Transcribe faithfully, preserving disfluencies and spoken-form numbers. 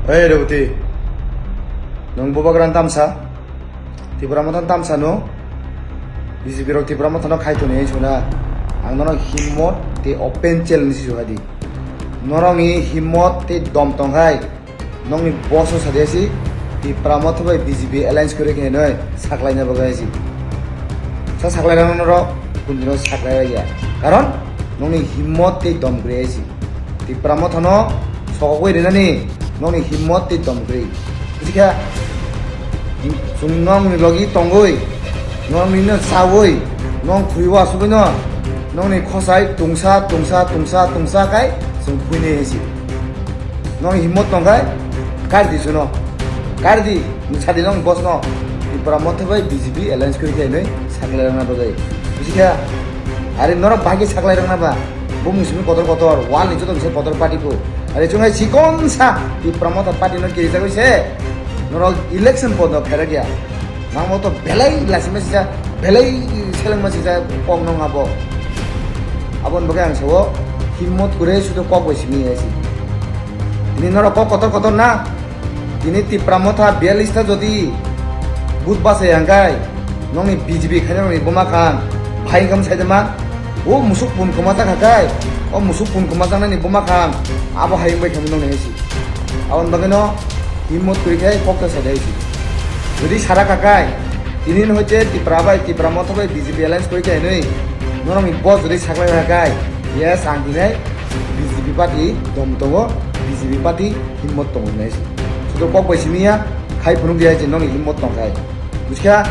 Hey Revati, nwng Bubagra ni tamsa, Tipra Motha ni tamsa no, B J P rok Tipra Motha no khai tonwi suna, ang nono himmot tei open challenge si suhadi. Norokni himmot tei dom tongkhai, nokni boss no sadi si, Tipra Motha bai B J P alliance kwrwi khe noi saklaina bagwi si. Sa saklai rano norok, kundino saklai ya. Karon, nokni himmot tei dom kwrwi si. Tipra Motha no sokogwi rinani nokni himmot tei dom kwrwi. Busikha, chwng nokni logi tongwi, nokni no chawi, nok khuriwa asugwi no, nokni khosai tungsa, tungsa, tungsa, tungsa kai chwng phuini hisi. Nokni himmot tongkhai, kardi suno. Kardi, nwng sadi nokni boss no. Tipra Motha bai B J P alliance kwrwi khe noi saklai rana bagwi. Busikha, are norok bagwi saklai rana ba. Bumung simi kotor kotor, wall ni joto kisa kotor party ko. Are chungai chikon sa, Tipra Motha party no kiri jagoi se. Norok election pod no pherak ya. Nang mo to belai lasima sisa, belai seleng ma sisa kok nong abo. Abon bagai ang sao, himmot kure sudo kok bai simi ya si. Ini norok kok kotor kotor na. Tini Tipra Motha biyalista jodi but bachai hangkai, nokni B J P khaina nokni buma khan, bhai wngkha sai de ma, o musuk pun kwma chakha kai, o musuk pun kwma chaknani buma khan, abo hai wngbai khamu nokni hai si. Aboni bagwi no himmot kuri khai kok ta sai de hai si. Jodi sara kha kai, tini no hoite Tipra bai, Tipra Motha bai B J P alliance kuri khai nwi, norokni boss jodi saklai kha kai, yes, ang hinai B J P party dom tongo, B J P party himmot tongo hinai se. Sudo kok bai simi ya, khai phunuk ya je nokni himmot tong khai. Buskha,